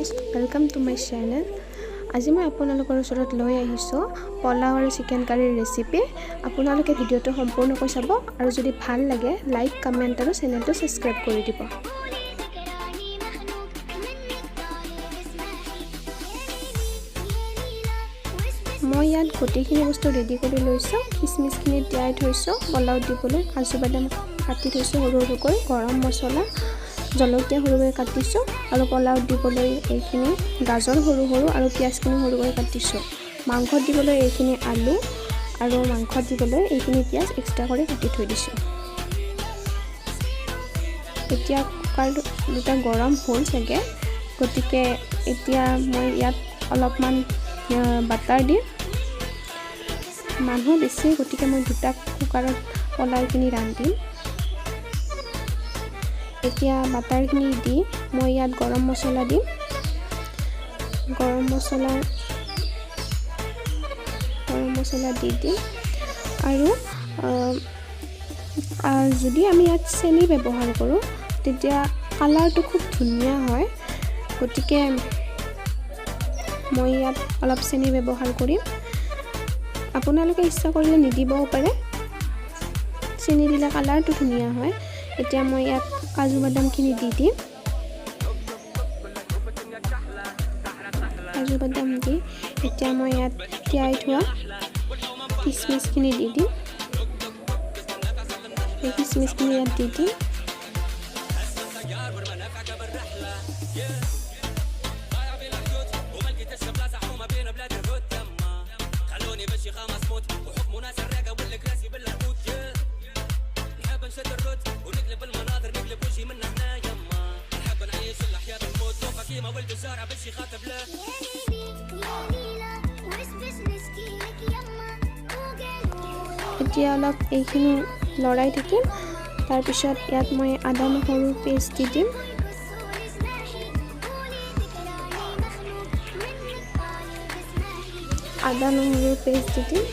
Guys, welcome to my channel. আজি মই আপোনালোকৰ ওচৰত লৈ আহিছোঁ পোলাও আৰু চিকেন কাৰীৰ ৰেচিপি। আপোনালোকে ভিডিঅ'টো সম্পূৰ্ণকৈ চাব আৰু যদি ভাল লাগে লাইক, কমেণ্ট আৰু চেনেলটো ছাবস্ক্ৰাইব কৰি দিব। মই ইয়াত গোটেইখিনি বস্তু ৰেডি কৰি লৈছোঁ। খিচমিচখিনি তিয়াই থৈছোঁ পোলাওত দিবলৈ, কাজু বাদাম কাটি থৈছোঁ সৰু সৰুকৈ, গৰম মছলা, জলকীয়া সৰুকৈ কাটিছোঁ আৰু পোলাওত দিবলৈ এইখিনি গাজৰ সৰু সৰু আৰু পিঁয়াজখিনি সৰুকৈ কাটিছোঁ। মাংসত দিবলৈ এইখিনি আলু আৰু মাংসত দিবলৈ এইখিনি পিঁয়াজ এক্সট্ৰা কৰি কাটি থৈ দিছোঁ। এতিয়া কুকাৰ দুটা গৰম হ'ল চাগে, গতিকে এতিয়া মই ইয়াত অলপমান বাটাৰ দিম। মানুহ বেছি, গতিকে মই দুটা কুকাৰত পোলাওখিনি ৰান্ধিম। এতিয়া বাটাৰখিনি দি মই ইয়াত গৰম মছলা দিম। গৰম মছলা দি দিম আৰু যদি আমি ইয়াত চেনি ব্যৱহাৰ কৰোঁ, তেতিয়া কালাৰটো খুব ধুনীয়া হয়। গতিকে মই ইয়াত অলপ চেনি ব্যৱহাৰ কৰিম। আপোনালোকে ইচ্ছা কৰিলে নিদিবও পাৰে। চেনি দিলে কালাৰটো ধুনীয়া হয়। এতিয়া মই ইয়াত কাজু বাদামখিনি দি দিম। কাজু বাদাম দি এতিয়া মই ইয়াত তিয়াই থোৱা খিচমিচখিনি দি দিম। এই খিচমিচখিনি ইয়াত দি দিম। এতিয়া অলপ এইখিনি লৰাই থাকিম। তাৰপিছত ইয়াত মই আদা নহৰু পেষ্ট দি দিম। আদা নহৰুৰ পেষ্ট দি দিম।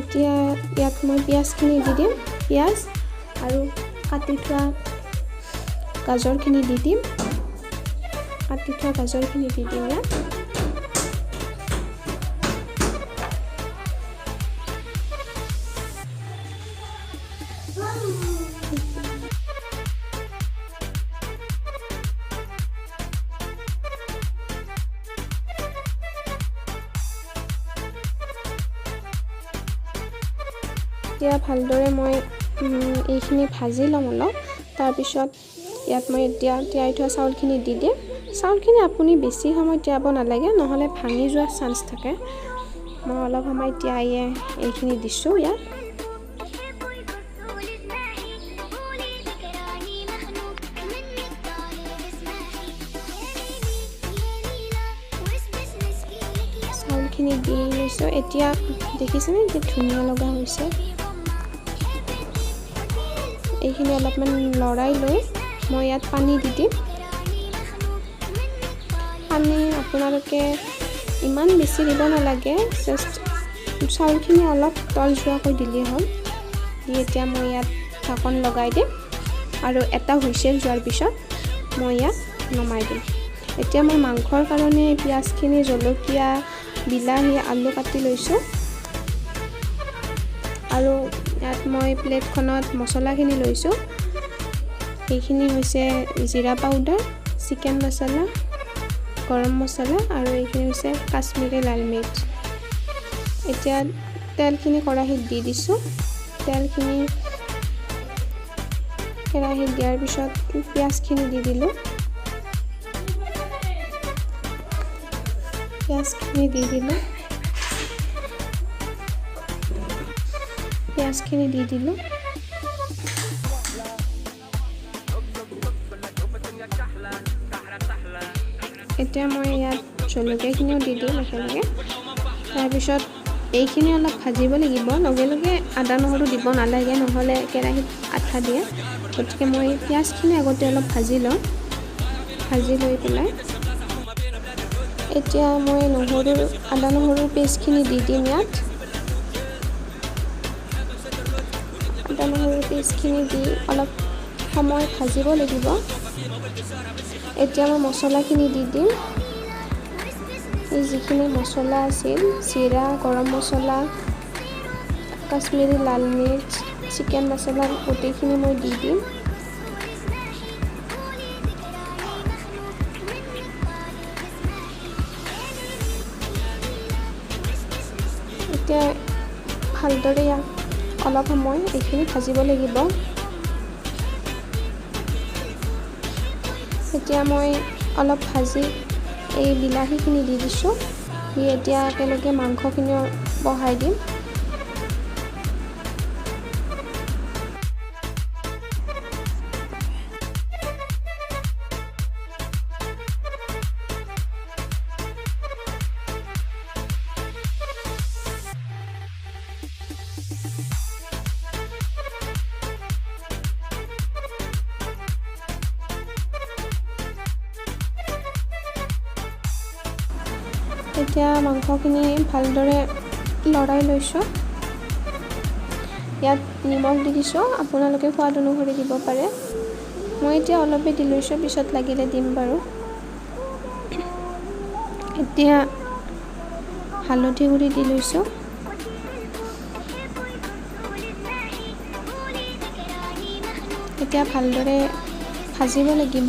এতিয়া ইয়াত মই পিঁয়াজখিনি দি দিম। পিঁয়াজ আৰু কাটি থোৱা গাজৰখিনি দি দিম। কাটি থোৱা গাজৰখিনি দি দিম ইয়াত। এতিয়া ভালদৰে মই এইখিনি ভাজি ল'ম অলপ। তাৰপিছত ইয়াত মই এতিয়া তিয়াই থোৱা চাউলখিনি দি দিম। চাউলখিনি আপুনি বেছি সময় তিয়াব নালাগে, নহ'লে ভাঙি যোৱাৰ চান্স থাকে। মই অলপ সময় তিয়াইয়ে এইখিনি দিছোঁ ইয়াত। চাউলখিনি দি লৈছোঁ। এতিয়া দেখিছেনে কি ধুনীয়া লগা হৈছে। এইখিনি অলপমান লৰাই লৈ মই ইয়াত পানী দি দিম। পানী আপোনালোকে ইমান বেছি দিব নালাগে, জাষ্ট চাউলখিনি অলপ তল যোৱাকৈ দিলেই হ'ল। দি এতিয়া মই ইয়াত ঢাকন লগাই দিম আৰু এটা হুইচেল যোৱাৰ পিছত মই ইয়াক নমাই দিম। এতিয়া মই মাংসৰ কাৰণে পিঁয়াজখিনি, জলকীয়া, বিলাহী, আলু কাটি লৈছোঁ আৰু ইয়াত মই প্লেটখনত মছলাখিনি লৈছোঁ। এইখিনি হৈছে জিৰা পাউডাৰ, চিকেন মছলা, গৰম মছলা আৰু এইখিনি হৈছে কাশ্মীৰী লাল মিৰ্চ। এতিয়া তেলখিনি কেৰাহীত দি দিছোঁ। তেলখিনি কেৰাহীত দিয়াৰ পিছত পিঁয়াজখিনি দি দিলোঁ। পিঁয়াজখিনি দি দিলোঁ। পিঁয়াজখিনি দি দিলোঁ। এতিয়া মই ইয়াত জলকীয়াখিনিও দি দিম একেলগে। তাৰপিছত এইখিনি অলপ ভাজিব লাগিব। লগে লগে আদা নহৰু দিব নালাগে, নহ'লে কেৰাহীত আঠা দিয়ে। গতিকে মই পিঁয়াজখিনি আগতে অলপ ভাজি লওঁ। ভাজি লৈ পেলাই এতিয়া মই নহৰু, আদা নহৰুৰ পেষ্টখিনি দি দিম ইয়াত। আদা নহৰুৰ পেষ্টখিনি দি অলপ সময় ভাজিব লাগিব। এতিয়া মই মছলাখিনি দি দিম। এই যিখিনি মছলা আছিল, জিৰা, গৰম মছলা, কাশ্মীৰী লাল মিৰ্চ, চিকেন মছলা, গোটেইখিনি মই দি দিম। এতিয়া ভালদৰে ইয়াক অলপ সময় এইখিনি ভাজিব লাগিব। এতিয়া মই অলপ ভাজি এই বিলাহীখিনি দি দিছোঁ। দি এতিয়া একেলগে মাংসখিনিও বহাই দিম। এতিয়া মাংসখিনি ভালদৰে লৰাই লৈছোঁ। ইয়াত নিমখ দি দিছোঁ, আপোনালোকে সোৱাদ অনুসৰি দিব পাৰে। মই এতিয়া অলপেই দি লৈছোঁ, পিছত লাগিলে দিম বাৰু। এতিয়া হালধি গুড়ি দি লৈছোঁ। এতিয়া ভালদৰে ভাজিব লাগিব।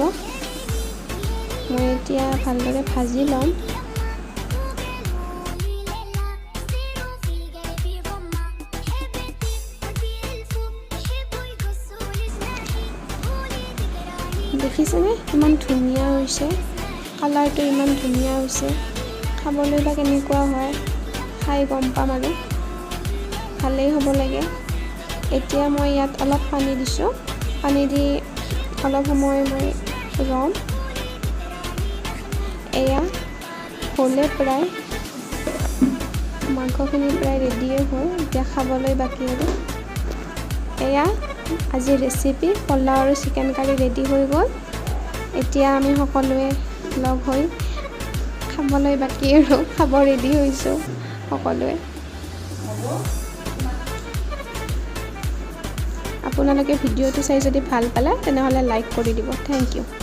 মই এতিয়া ভালদৰে ভাজি ল'ম। দেখিছেনে ইমান ধুনীয়া হৈছে, কালাৰটো ইমান ধুনীয়া হৈছে। খাবলৈ বা কেনেকুৱা হয় খাই গম পাম আৰু, ভালেই হ'ব লাগে। এতিয়া মই ইয়াত অলপ পানী দিছোঁ। পানী দি অলপ সময় মই ৰ'ম। এয়া হ'লে প্ৰায় মাংসখিনি প্ৰায় ৰেডিয়ে হ'ল, এতিয়া খাবলৈ বাকী আৰু। এয়া আজিৰ ৰেচিপি পোলাও আৰু চিকেন কাৰী ৰেডি হৈ গ'ল। এতিয়া আমি সকলোৱে লগ হৈ খাবলৈ বাকী আৰু, খাব ৰেডি হৈছোঁ সকলোৱে। আপোনালোকে ভিডিঅ'টো চাই যদি ভাল পালে তেনেহ'লে লাইক কৰি দিব। Thank you.